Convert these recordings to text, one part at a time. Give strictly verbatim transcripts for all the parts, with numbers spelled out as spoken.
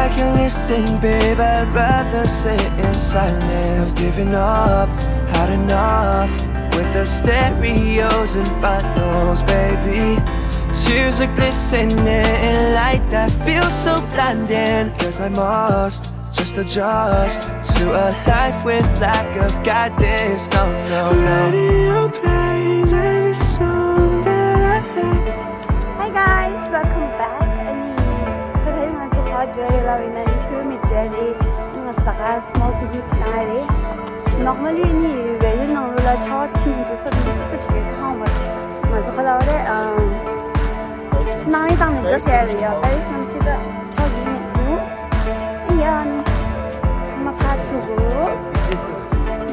I can listen, babe, I'd rather sit in silence. Giving up, had enough. With the stereos and finals, baby. Tears are glistening, light that feels so blinding. Guess I must just adjust to a life with lack of guidance. No, no, no. Radio plays every song that I hate. Hi guys, welcome back. ཨ་ནི་ད་དེ་རིང་ང་ཚོ་ག་UN་འགྲོ་རེད་ལབ་ཡིན་ན་ནི་བོད་མི་འགྲོ་རེད། ཨ་ནི་ང་ཚོ་ད་ག་small picnic་ཞིག་བཏང་ཡ་རེད། Normally་ནི་ཡུལ་ནང་ལོགས་ལ་ཆར་པ་ཆེན་པོ་འདུག་ས་འདི་པ་ཅིག་གི་ཁང་བ་ང་ཚོ་ག་ལབ་རེད། ཨམ། ནང་མི་བཏང་ནས་འགྲོ་བྱས་རེད་ཡ། པེ་རིས་གནམ་གཤིས་ད་ཆར་ཡིན་མི་འདུག་ཨ་ཡ་ནི་ཚང་མ་ཕར་ཐུག་གོ་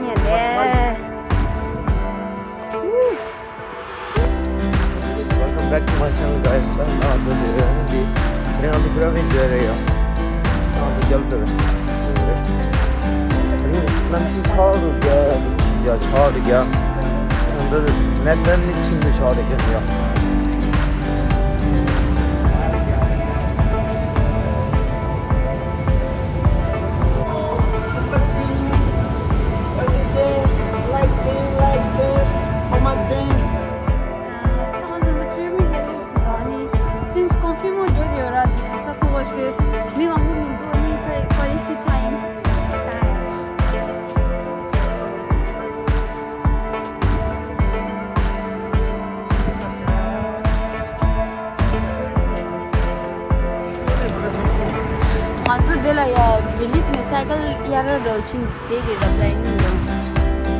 ངས་རེད། Welcome back to my channel, guys. ད་ང་ཚོ་འདི་རིང་ང་ཚོ་བོད་མི་འགྲོ་རེད་ཡ། ང་ཚོ་རྒྱབ་འགྲོ་རེད། གནམ་གཤིས་ཆར་རུ་རྒྱག་ཡ་ཆར་རུ་རྒྱག་འདི་ནད་ནད་ནི་ཁྱིམ་དུ་ཆར་རུ་རྒྱག་ཡ། Since confirm བརྗོད་ཡོད་ར་འདི་ག་ས་ཁོ་བ་ཁྱོད་མི་མང་པོ་མི་འདུག་ཨ་ནི་quality time། ང་ཚོ་འདི་ལ་ཡ་བི་ལིག་ནས་སའི་ཀལ་གཡར་ར་འགྲོ་ཕྱིན། དེ་གི་རབ་ལ་ཡིན་ཡོང་།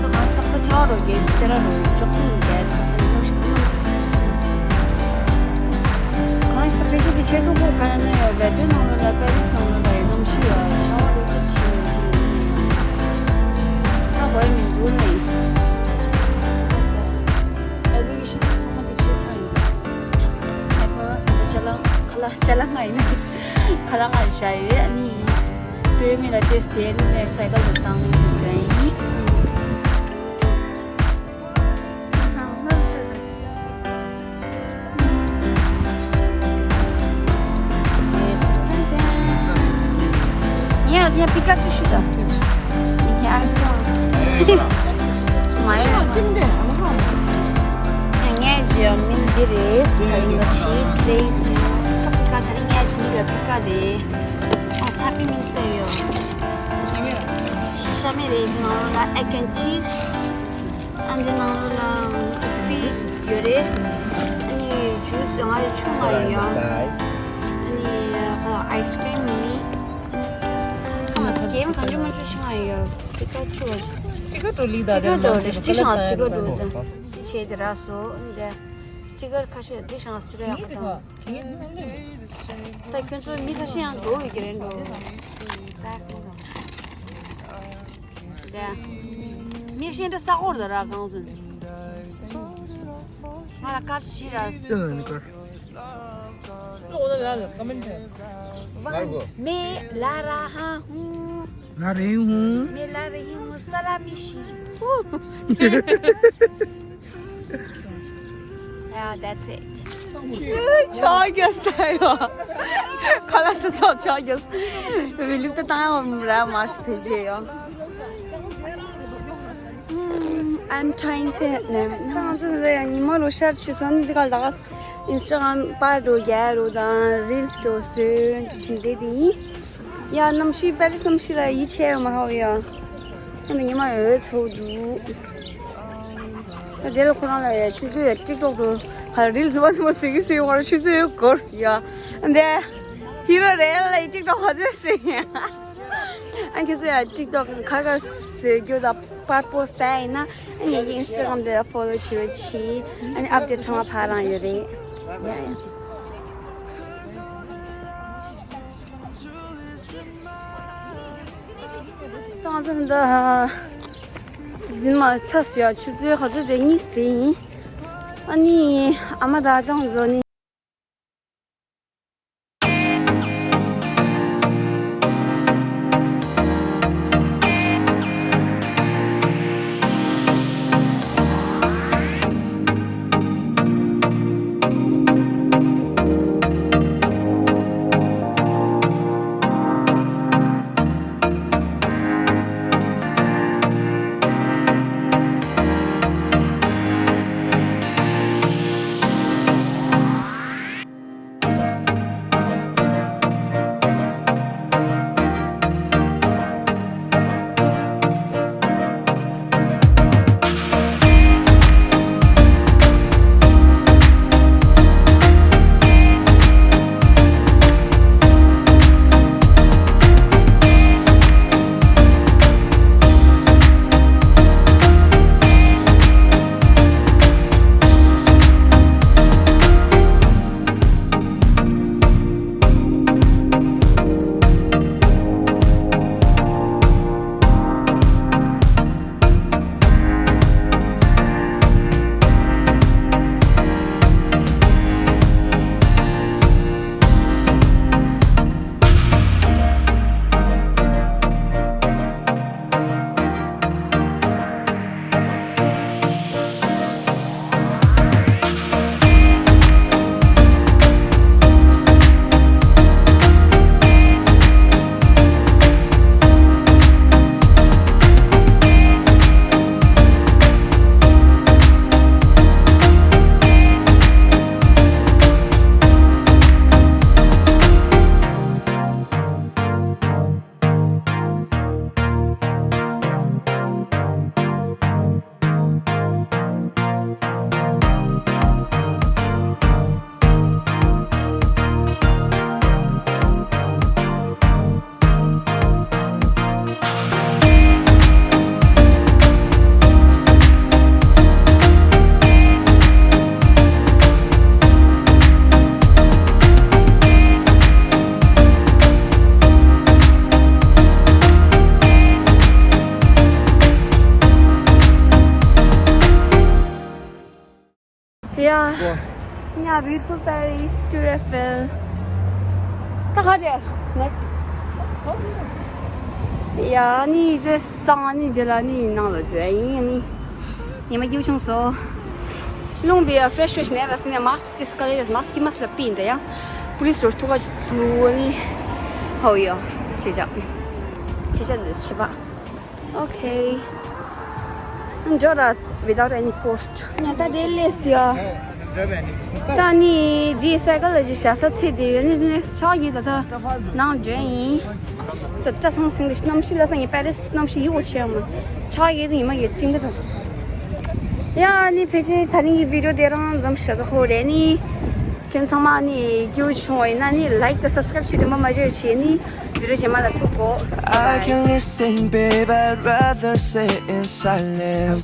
ང་ཏག་ཏག་ཆགས་རོ་གེ་ཅི་ར་རོ་ཅོག་ཏུ་གེ་ཏག་ཏག་ནོ་ཤི་ནོ། ང་ཞིག་ཕེ་ཤི་གི་ཆེད་དུ་གོ་ག་ནས་ཡོད་རེད། དེ་ནང་ལོ་ལ་པེ་རིས་ནང་ལོ་ལ་ཡོད་ནམ་ཤི་ཡོད་ཆགས་རོ་གེ་ཆི་ཡོད་ད་གོ་ཡ་མི་འདུག་ནས་ཨེ་ལུ་ཡི་ཤི་ཚང་མ་གི་ཆེད་ཚང་ཡིན། ཁ་ལ་ཁ་ལ་ང་ཡིན། ཁ་ལ་ང་ཡིན་ཤ་ཡོད་ཨ་ནི། བོད་མི་ལ་ཏེས་དེ་ནས་སའི་ཀལ་དུ་བཏང་ནས་ཟིན་པ་ཡིན། ངས་ཡང་པི་ཀ་ཅུ་ཤི་ད། ངས་ཨ་སོང་། མ་ཡ། ངས་ཇི་ཡང་མིན་འདི་རེད། ད་རིང་ག་ཆི་ཏྲེས་མིན་པི་ཀ་ད་རིང་ངས་ཇི་མིན་པི་ཀ་རེད། ཨ་ཧེ་པི་མིལ་ཡོད། ཤ་མེད་རེད། ནང་ལ་egg and cheese། ཨ་འདི་ནང་ལོ་ལ་ཀོ་ཕི་ཡོད་རེད། ཨ་ནི་ཇུས་ཡང་ཨ་ཆུང་ང་ཡོད་ཡང་། ཨ་ནི་ཨའི་སི་ཀྲིམ་མི། ཨ་སྐེམ་གང་བྱུང་མ་བྱུང་ཤི་ང་ཡོད། སྟི་ཀར་ཆུ་བ། སྟི་ཀར་འགྲོ་ལི་ད་སྟི་ཀར་འགྲོ་རེད། སྟི་ཤང་སྟི་ཀར་འགྲོ་ད། སྟི་བྱས་དེ་ར་སོ་འདི། སྟི་ཀར་ཁ་ཤས་སྟི་ཤང་སྟི་ཀར་ཡག་པོ་དང་། ད་ཁྱོད་ཚོ་མི་ཁ་ཤས་ཡང་འགྲོ་བའི་གི་རེད་འགྲོ། ས་ཁོ་དང་། མི་ཤེས་འདྲ་ས་གོར་ད་ར་གང་སོང་། ང་ལ་བཀའ་དྲིན་ཆེ་ར། མེ་ལ་ར་ཧ་ཧུ། ལ་རེ་ཧུ། མེ་ལ་རེ་ཧུ་ས་ལ་མི་ཤི། Yeah, that's it. ཆོག་གི་སྟེ་ཡོ། ཁ་ལ་སོ་སོ་ཆོག་གི། བི་ལིབ་ཏུ་བཏང་ཡོང་ར་མ་ཤི་ཕེ་ཞེ་ཡོ། I'm trying to ནམ་ང་ཚོ་འདི་ཡང་ཉི་མ་རུ་ཤར་ཆི་སོང་ནི་འདི་ག་ལ་ག་ཨིན་སི་ཊ་གྷ་རམ་པར་རུ་རྒྱལ་རུ་དང་རིལ་སི་འགྲོ་སོན་ཆིན་དེ་དེ་ཡིན། ཡ་གནམ་གཤིས་པེ་རིས་གནམ་གཤིས་ལ་ཡིད་ཆེས་ཡོད་མ་ཧོ་ཡ། ཨ་ནི་ཉི་མ་ཡོད་ཚོ་འདུག་ཨ་དེ་ལ་ཁོ་རང་ལ་ཡ་ཆུ་ཚོད་ཡ་ཊིག་ཊོག་ཏུ་ཧ་རིལ་ཟུ་བ་ཟུ་བ་ཟེར་གི་ཟེར་བ་ཆུ་ཚོད་ཡོད་གོར་ཡ། ཨ་འདི་ཧི་རོ་རེད་ལ་ཡ་ཊིག་ཊོག་ཧ་ཚོད་ཟེར་ཡ། ཨ་ཁྱོད་ཚོ་ཡ་ཊིག་ཊོག་ག་ག་བཟོས་རྒྱུ་དང་པར་པོ་སི་ལྟ་ཡིན་ན་ཨ་ངེད་ཀྱི་ཨིན་སི་ཊ་གྷ་རམ་དེ་ལ་ཕོ་ལོ་བྱེད་རོགས་གྱིས། ཨ་ནི་ཨབ་ཌེཊ་ཚང་མ་ཕར་རང་ཡོད་རེད། ཡ་ཡ། ཏང་ཙམ་ད་འཛིན་མ་ཚ་སུ་ཡ་ཆུ་ཚོད་ག་ཚོད་དེ་གཉིས་དེ་ཡིན། ཨ་ནི་ཨ་མ་ད་ཅང་བཟོ་ནི། Ah, beautiful Paris, Tour Eiffel. ད་ག་རེད། Next. ཡ་ནི་དེ་བཏང་ནི་རྗེས་ལ་ནི་ནང་ལ་འགྲོ་ཡ་ཡིན། ཡ་ནི་ཉི་མ་སྐྱིད་པོ་བྱུང་སོང་། རླུང་བུ་ཡ་fresh fresh ནས་ར་སི་ནས་mask དེ་སྐ་ལེ་mask དེ་mask ལ་པིན་དེ་ཡང་police ཐུག་ག་ནི་ཧོ་ཡོ་ཆེ་ཆ་ཆེ་ཆ་འདི་ཆེ་པ། Okay. འགྲོ་ར་without any cost. ང་ད་དེ་ལས་ཡ། ད་ནི་དེའི་སའི་ཀལ་ལ་ཅིག་བཞག་ས་ཚེ་དེ་ཡོད་ནི་ནི་ཆག་ཡིན། ད་ད་ནང་འཇོན་ཡིན། ད་སྐྲ་ཚང་སིང་ལ་གནམ་གཤིས་ལ་སང་ཡིན། པེ་རིས་གནམ་གཤིས་ཡིད་འོ་ཆེ་ཡང་མ་ཆག་ཡིན། ཉི་མ་ཡི་སྤྲིན་ག་ད། ཡ་ནི་ཕལ་ཆེར་ད་རིང་གི་video དེ་རང་ཙམ་བཞག་ད་ཧོ་རེད་ནི། ཁྱེད་ཚང་མ་ནི་སྐྱིད་པོ་བྱུང་བ་ཡིན་ན་ནི་like དང་subscribe བྱེད་དྲན་པ་མ་བརྗེད་བྱེད་ནི། video རྗེས་མ་ལ་ཐུག་གོ། I can listen, babe, I'd rather sit in silence.